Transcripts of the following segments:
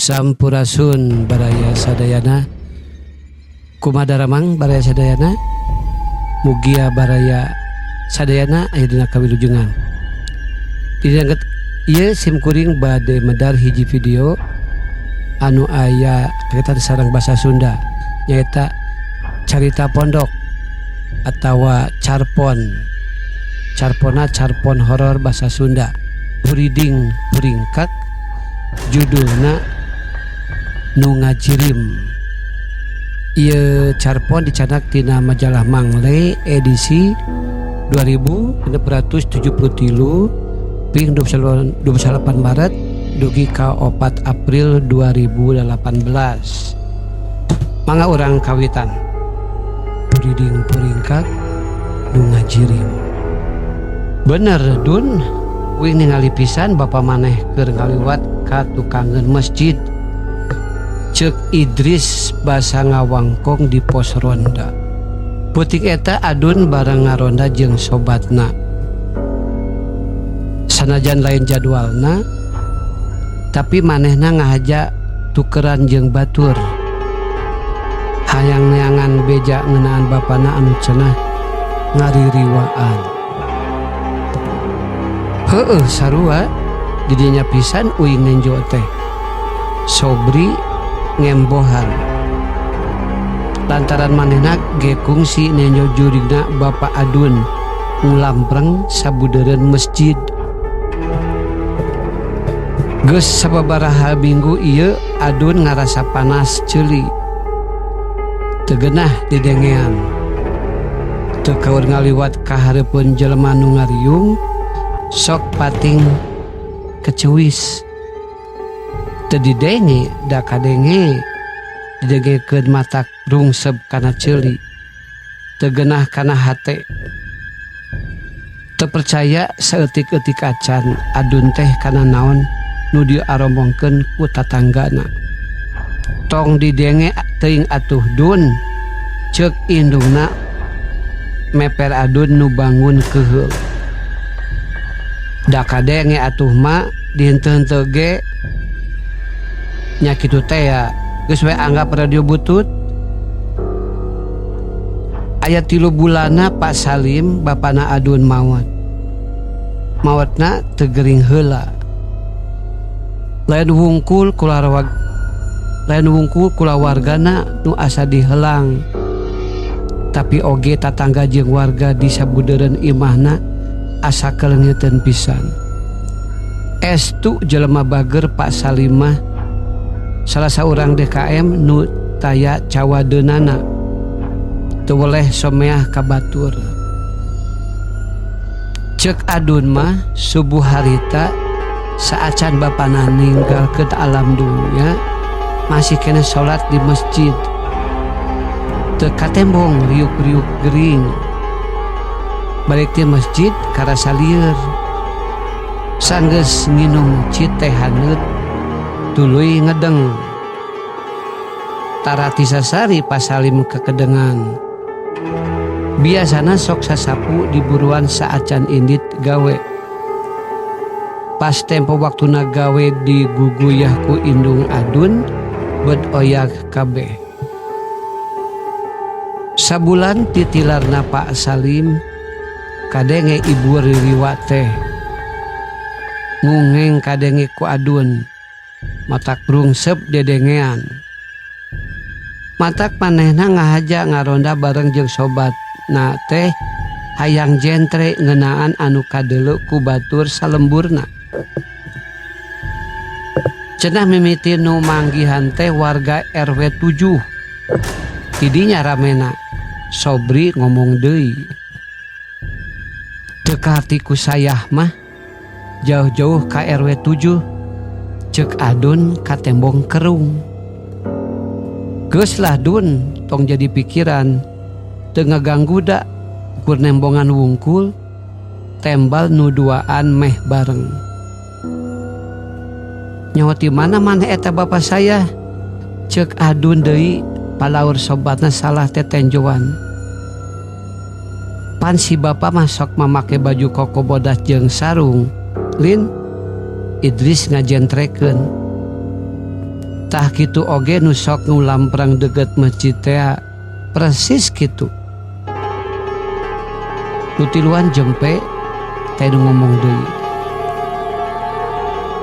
Sampurasun baraya sadayana. Kumaha daramang baraya sadayana? Mugia baraya sadayana aya dina kawilujengan. Dina ieu sim kuring bade medar hiji video anu aya kaitan sareng basa Sunda nyaeta carita pondok atawa carpon. Carponna carpon horor basa Sunda. Buriding Puringkak judulna Nu Ngajirim. Ieu carpon dicanak tina majalah Mangle edisi 2673 ping 28 Maret dugi ka 4 April 2018. Mangga urang kawitan. Buriding Puringkak Nu Ngajirim. Bener Dun, uing ningali pisan bapa maneh keur ngaliwat ka tukangeun masjid. Ceuk Idris basa ngawangkong di pos ronda. Peuting eta Adun bareng ngaronda jeung sobatna. Sanajan lain jadwalna, tapi manehna ngahaja tukeran jeung batur. Hayang neangan beja ngeunaan bapana anu cenah ngaririwaan. Heueuh sarua di dinya pisan uing nenjo teh. Sobri ngembohan. Lantaran manehna ge kungsi nenjo jurigna Bapa Adun ngulampreng sabudeureun masjid. Geus sababaraha minggu ieu Adun ngarasa panas ceuli. Teu genah didengean. Teu kaur ngaliwat ka hareupeun jelema nu ngariung sok pating kecewis. Teu didenge da kadenge didengekeun matak rungsep kana ceuli. Teu genah kana hate. Teu percaya saeutik-eutik acan Adun teh kana naon nu diaromongkeun ku tatanggana. Tong didenge teuing atuh Dun, ceuk indungna meper Adun nu bangun keheul. Da kadenge atuh ma dihenteu-henteu ge nya kitu teh ya geus we anggap radio butut. Aya 3 bulanna Pak Salim bapana Adun maot. Maotna teu gering heula. Lain wungkul kulawarga, lain wungkul kulawargana nu asa dihelang. Tapi oge tatangga jeung warga di sabudeureun imahna asa kaleungeuteun pisan. Estu jelema bager Pak Salim mah salah saurang DKM nu taya cawadeunana. Teu weleh someah ka batur. Ceuk Adun mah subuh harita saacan bapana ninggalkeun alam dunya masih keneh salat di masjid. Teu katembong riuk-riuk gering. Balik ti masjid karasa lieur. Sanggeus nginum citeh haneut tuluy ngedeng. Tara tisasari Pak Salim kekedengan. Biasana sok sasapu di buruan saacan indit gawe. Pas tempo waktuna gawe diguguyah ku indung Adun bet oyag kabeh. Sabulan titilarna Pak Salim kadenge ibu ririwa teh. Ngungeng kadenge ku Adun matak rungsep dedengean. Matak manehna ngahaja ngaronda bareng jeung sobatna teh hayang jentre ngeunaan anu kadeuleu ku batur salemburna. Cenah mimiti nu manggihan teh warga RW 7. Tidinya ramena Sobri ngomong deui. Teu kaharti ku sayah mah jauh-jauh ka RW 7 ceuk Adun katembong kerung. Geus lah Dun tong jadi pikiran teu ngaganggu da ukur nembongan wungkul tembal nu duaan meh bareng. Nyaho ti mana maneh eta bapa saya? Ceuk Adun deui palaur sobatna salah tetenjoan. Pan si bapa mah sok mamake baju koko bodas jeung sarung. Lin Idris ngajentrekeun. Tah kitu oge nu sok ngulampreng deukeut masjid tea persis kitu. Nu tiluan jempe teh nu ngomong deui.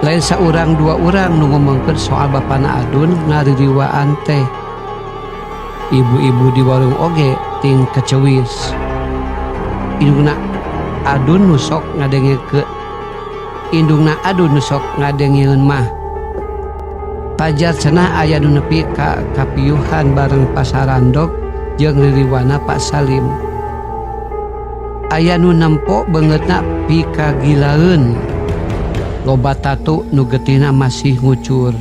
Lain saurang dua urang nu ngomongkeun soal bapana Adun ngaririwaan teh. Ibu-ibu di warung oge ting kecewis. Indungna Adun nu sok ngadengeke Indungna Adun nu sok ngadengeun mah. Pajar cenah aya nu nepi ka kapiuhan bareng pasarandog jeung ririwana Pak Salim. Aya nu nempo beungeutna pikagilaeun. Loba tatu nu getihna masih ngucur.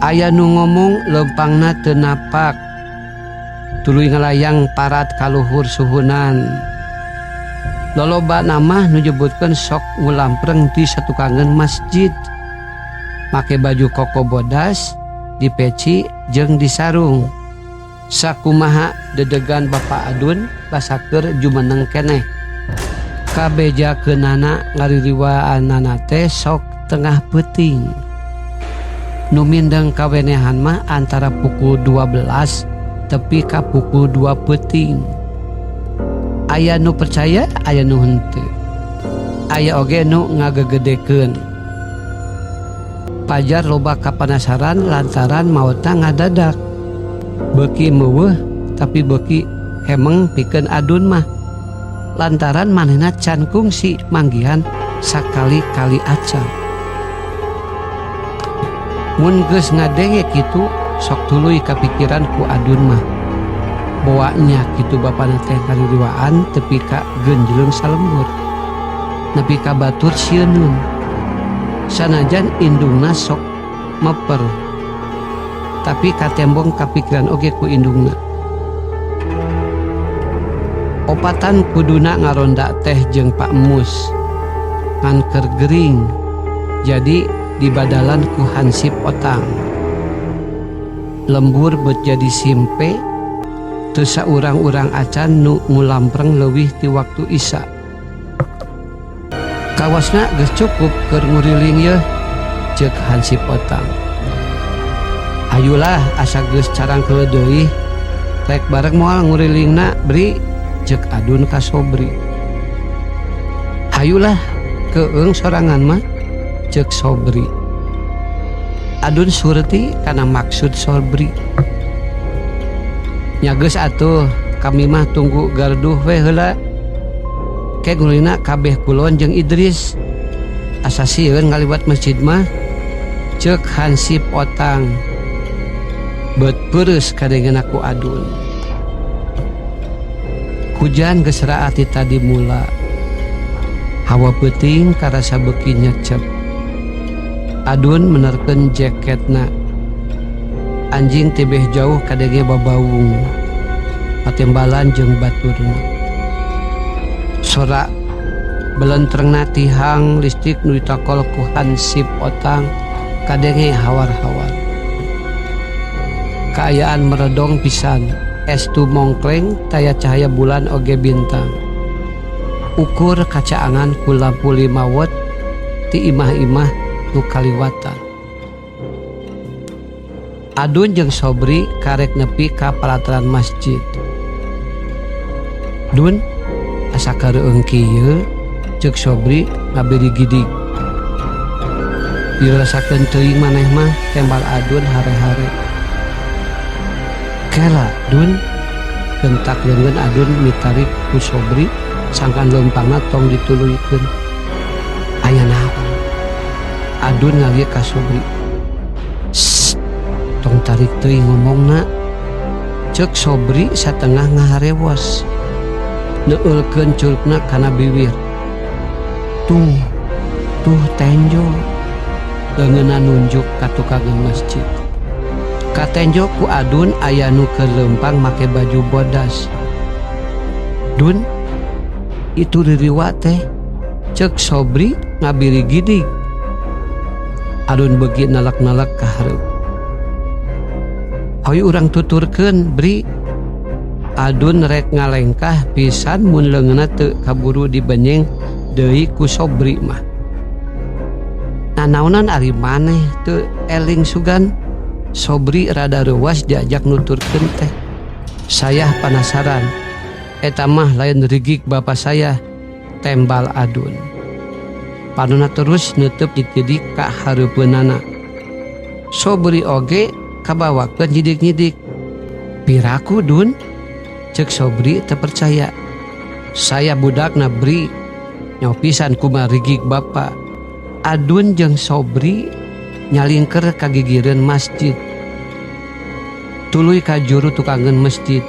Aya nu ngomong leumpangna teu napak. Tuluy ngalayang parat ka luhur suhunan. Lolobana mah nu nyebutkeun sok ngulampreng di satukangeun masjid. Make baju koko bodas, dipeci jeung disarung. Sakumaha dedegan Bapa Adun basa keur jumeneng keneh. Kabejakeunana ngaririwaanana teh sok tengah peuting. Nu mindeng kawenehan mah antara pukul 12 tepi ka pukul 2 peuting. Aya nu percaya, aya nu henteu. Aya oge nu ngagegedekeun. Pajar loba kapanasaran lantaran maotna ngadadak. Beuki meuweuh tapi beuki hemeng pikeun Adun mah. Lantaran manehna can kungsi manggihan sakali-kali acan. Mun geus ngadenge kitu sok tuluy kapikiran ku Adun mah. Boa nya kitu bapana teh ngaririwaan tepi ka genjleung salembur. Nepi ka batur sieuneun. Sanajan indungna sok meper. Tapi katembong kapikiran oge ku indungna. Opatan kuduna ngaronda teh jeung Pak Mus. Ngan keur gering. Jadi dibadalan ku hansip Otang. Lembur bet jadi simpe teu saurang-urang acan nu ngulampreng leuwih ti waktu Isya. Kawasna geus cukup keur nguriling yeuh ceuk hansip Otang. Hayulah asa geus carangkeul deui rek bareng moal ngurilingna Bri ceuk Adun ka Sobri. Hayulah keung sorangan mah ceuk Sobri. Adun surti kana maksud Sobri. Nya geus atuh kami mah tunggu garduh we heula. Ke ngurilingna kabeh kulon jeung Idris. Asa sieun ngaliwat masjid mah ceuk hansip Otang. Beut peureus kadengena ku Adun. Hujan geus raat ti tadi mula. Hawa peuting karasa beuki nyecep. Adun menerkeun jaketna. Anjing tibeh jauh kadenge babawung. Patembalan jeung baturna. Sora belentrengna tihang listrik nu ditakol ku hansip Otang kadenge hawar-hawar. Kaayaan meredong pisan, estu mongkleng taya cahaya bulan oge bintang. Ukur kacaangan ku lampu 5 watt ti imah-imah nu kaliwatan. Adun jeung Sobri karek nepi ka palataran masjid. Dun asa kareueung kieu ceuk Sobri ngabirigidig. Dirasakeun teuing maneh mah tembal Adun hare-hare. Kela Dun gentak leungeun Adun mitarik ku Sobri sangkan leumpangna tong dituluykeun. Aya naon? Adun ngalieu ka Sobri. Sst, tong tarik teuing ngomongna. Ceuk Sobri satengah ngaharewos. Neueulkeun curugna kana biwir. Tuh, tuh tenjo. Leungeunna nunjuk ka tukangan masjid. Katenjo ku Adun aya nu keur leumpang make baju bodas. Dun, itu ririwa teh. Ceuk Sobri ngabirigidig. Adun beuki nalak-nalak ka hareup. Hayu urang tuturkeun, Bri. Adun rek ngalengkah pisan mun leungeunna teu kaburu dibenyeng deui ku Sobri mah. Nanaonan ari maneh teu eling sugan? Sobri rada reuwas diajak nuturkeun teh. Saya panasaran. Eta mah lain rigik bapa saya, tembal Adun. Panona terus neuteub nyidik ka hareupeunana. Sobri oge kabawakeun nyidik-nyidik. Piraku, Dun? Cek Sobri teu percaya. Saya budakna, Bri. Nyaho pisan kumaha rigik bapa. Adun jeung Sobri nyalingker ka gigireun masjid. Tuluy ka juru tukangeun masjid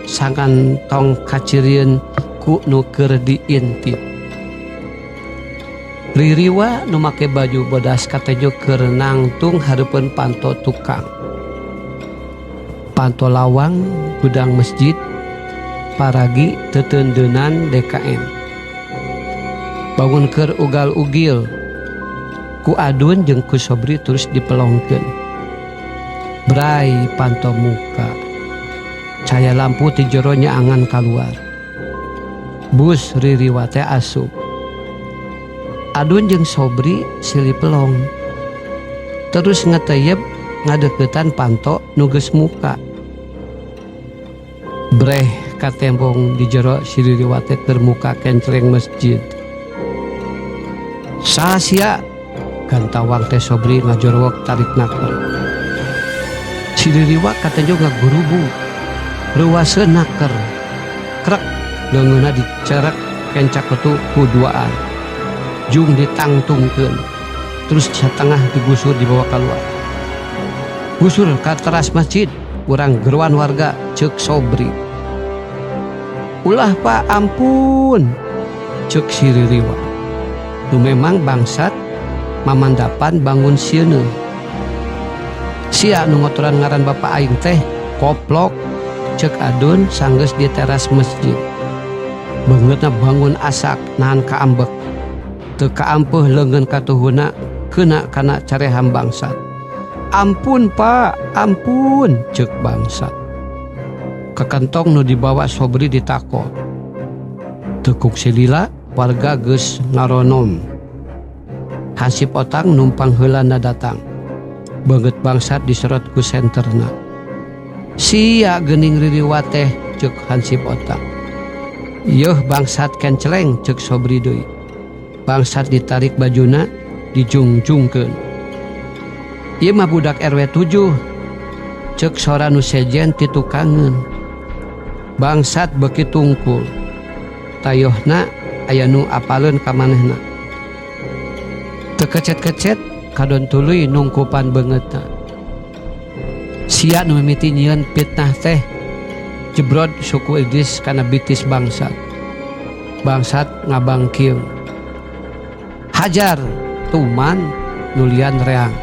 sangkan tong kacirieun ku nu keur diintip. Ririwa nu make baju bodas katenjo keur nangtung hareupeun panto tukang. Panto lawang gudang masjid paragi teuteundeunan DKM. Bangun keur ugal-ugil ku Adun jeung ku Sobri terus dipelongkeun. Bray panto muka. Cahaya lampu ti jero nyaangan kaluar. Bus ririwa teh asup. Adun jeung Sobri silih pelong. Terus ngeteyep ngadeuketan panto nu geus muka. Breh katembong di jero si ririwa teh keur muka kencleng masjid. Saha sia? Gantawang teh Sobri ngajorowok tarik naker. Si ririwa katenjo ngagurubug. Reuwaseun naker. Krek leungeunna dicerek kencak ketu ku duaan. Jung ditangtungkeun. Terus satengah digusur dibawa keluar. Gusur ka teras masjid, urang geruan warga, cek Sobri. Ulah, Pak, ampun, cek si ririwa. Nu memang bangsat mamandapan bangun sieun. Sia nu ngotoran ngaran bapak aing teh, koplok, cek Adun sanggeus di teras masjid. Beungeutna bangun asak nahan kaambek. Teu kaampeuh leungeun katuhuna keuna kana carehan bangsat. Ampun, Pak, ampun, cek bangsat. Kekentong nu dibawa Sobri ditakol. Teu kungsi lila warga geus ngaronom. Hansip Otang numpang heulana datang. Beungeut bangsat disorot ku senterna. Sia geuning ririwa teh, cek Hansip Otang. Yeuh bangsat kenceleng, cek Sobri deui. Bangsat ditarik bajuna dijungjungkeun. Ieu mah budak RW 7, cek sora nu sejen ti tukangeun. Bangsat beuki tungkul. Tayohna aya nu apaleun ka manehna. Teu kecet-kecet kadon tuluy nungkupan beungeutna. Sia nu mimiti nyieun fitnah teh, jebrod suku Idris kana bitis bangsat. Bangsat ngabangkiung. Hajar tuman nulian reang.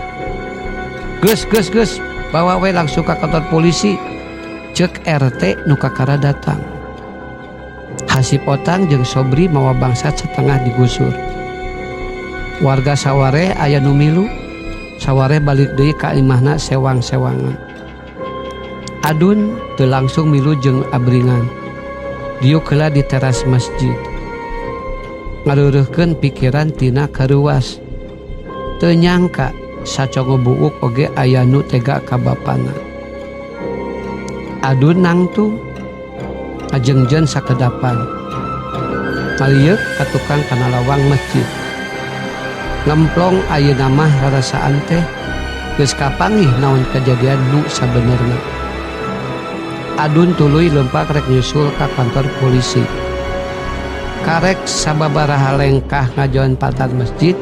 Geus, geus, geus, bawa we langsung ka kantor polisi, cek RT nu kakara datang. Hansip Otang jeung Sobri mawa bangsat setengah digusur. Warga saware aya nu milu, saware balik deui ka imahna sewang-sewangan. Adun teu langsung milu jeung abringan. Diuk heula di teras masjid. Ngareureurkeun pikiran tina kareuwas. Teu nyangka sacongo buuk oge aya nu tega ka bapana. Adun nangtung ngajengjen sakedapan. Ngalieuk ka tukang kana lawang masjid. Ngemplong ayeuna mah rarasaan teh geus kapanggih naon kejadian nu sabenerna. Adun tuluy leumpang rek nyusul ka kantor polisi. Karek sababaraha lengkah ngajoan patar masjid,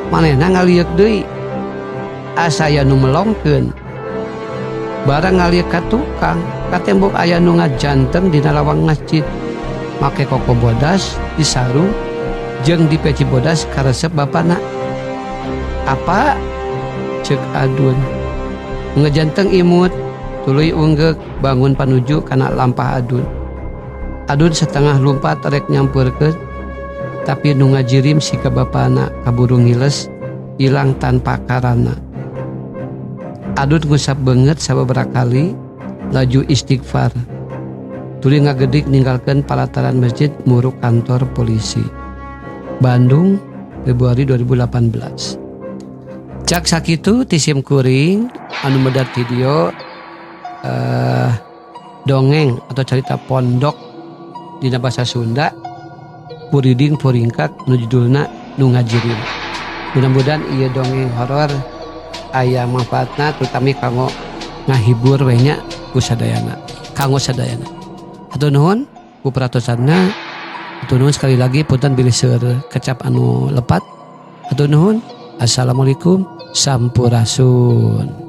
manehna ngalieuk deui. Asa aya nu melongkeun. Barang ngalieuk ka tukang, katembok aya nu ngajanteng dina lawang masjid. Make koko bodas disarung jeung di peci bodas karesep bapana. Apa? Cek Adun. Ngejanteng imut, tuluy unggeuk bangun panuju kana lampah Adun. Adun setengah lumpat rek nyampeurkeun, tapi nu ngajirim siga bapana kaburu ngiles ilang tanpa karana. Adun ngusap beungeut sababaraha kali laju istighfar. Tuluy ngagedik ninggalkeun palataran masjid muruk kantor polisi. Bandung, Februari 2018. Cak sakitu ti sim kuring anu medar video dongeng atau cerita pondok dina bahasa Sunda Puriding Puringkak nu judulna Nu Ngajirin. Mudah-mudahan ieu dongeng horor aya manfaatna, terutama kanggo ngahibur we nya ku sadayana, kanggo sadayana. Hatur nuhun ku perhatosanna. Hatur nuhun sekali lagi, punten bilih seueur kecap anu lepat. Hatur nuhun. Assalamualaikum, sampurasun.